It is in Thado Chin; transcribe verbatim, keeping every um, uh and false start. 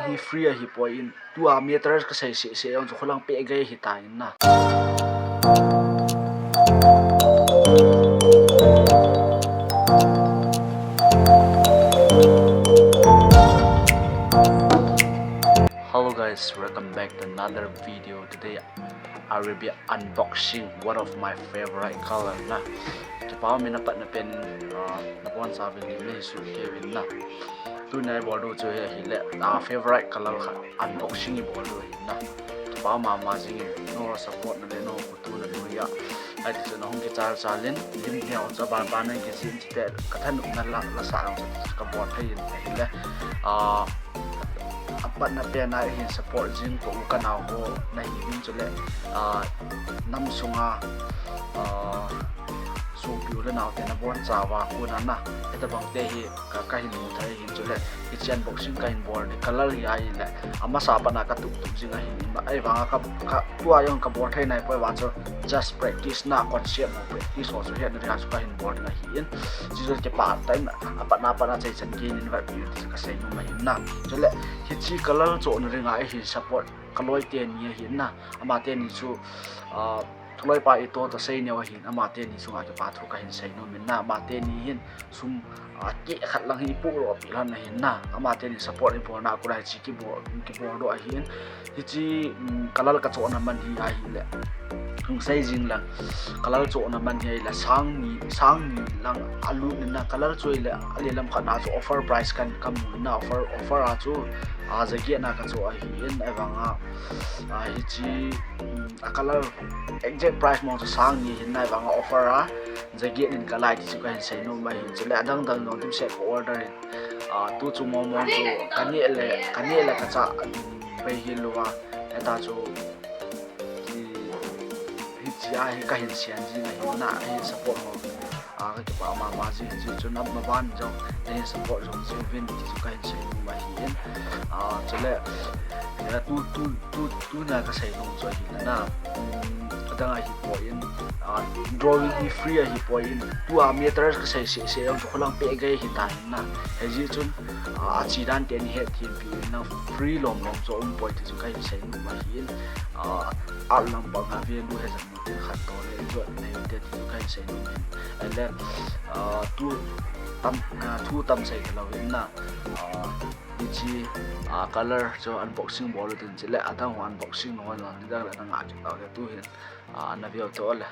Hi free ahi poi in, tua matters kasei sese jong chu kholang peh gei ahi tai na. Hello guys, welcome back to another video. Today I will be unboxing one of my favorite color na. Kipa umin, apatna pen, ah, nabonchauvin lim neisoh kei uvin na. Tuni a ibol diu chu hi ahile, ah, favorite color khat unboxing ibol diu ahi na. Kipa mama jing in, nangho support na le nangho phatthei na diu ahi a. Hiti chun ahung kichal chal in, lim neo chu aban ban a kijih in, chuteng kathanopna la, lasah jong chu kabol thei in ahile, ah, apatna pen a hin support jing pou kanao ho nahiuvin chule, ah, nam sunga, ah, sopi u le naote nabonchauva kona na, hitobang te hi ka, kahin mu thei ahin chule, hiche unboxing kahin bol ding color hi ahile, amasa pat a katup tup jing ahin, ahivanga ka, ka, tua jong kabol thei nai poi, ahivang chu just practice na, concept ho practice ho chu hetna dinga chu kahin bol ding ahin. Chuchu kipah tah in, apatna pat a chaichan gei in vetpeh un ti chu kasei nom ahin na. Chule, hiche color chohna dinga eihin support kaloi teni ahin na. Ama teni chu, ah, kaloipa itoh toh sei neo ahin, ama teni chunga kipa thu kahin sei nom in na. Ama teni hin sum, ah, keh khat lang hi ipoh lou pi lhon ahin na. Ama teni support ibolna a kona hiche kibol, kibol doh ahin. Hiche, um, color kachohna man hi ahile, hung sei jing lang, color chohna man hi ahile, sang ni, sang ni lang alut in na, color chu ahile, alelam khat na chu offer price kan kamu in na, offer, offer a chu, ah, jaget na kachoh ahin, ahivanga, ah, hiche, um, a color, exact price mong chu sang ni ahin na, ahivanga offer a jaget in kalai ti chu kahin sei nom ahin, chule adang dang jong dimset ka order in, ah, tu chu mong mong chu kaneh le, kaneh le kachah, um, pai hilou a, hita chu, hi, hiche a hi kahin sian jing ahin na, ahin support ho, ah, kakipah mama jing, hiche chun amaban jong nahin support jing uvin ti chu kahin sei nom ahin, ah, chule, eh, tu, tu, tu, tuni a kasei nom chu ahile na, um, adang ahi poi in, ah, drawing hi free ahi poi in, tua matters kasei sese jong chu kholang peh gei ahi tai na. Hijeh chun, ah, ache dan teni hetthem peh in na, free lom lom chu aum poi ti chu kahin sei nom ahin, ah, art lampang a value hejat mo tin khat toh le ijot nei u te ti chu kahin sei nom ahin. Ahile, ah, tu tam, ah, thu tam sei talou in na, ah, hiche, ah, color chu unboxing bol u tin chule, adang ho unboxing ho jong nidang le nanga kit tau le, tu hin, ah, na view to le.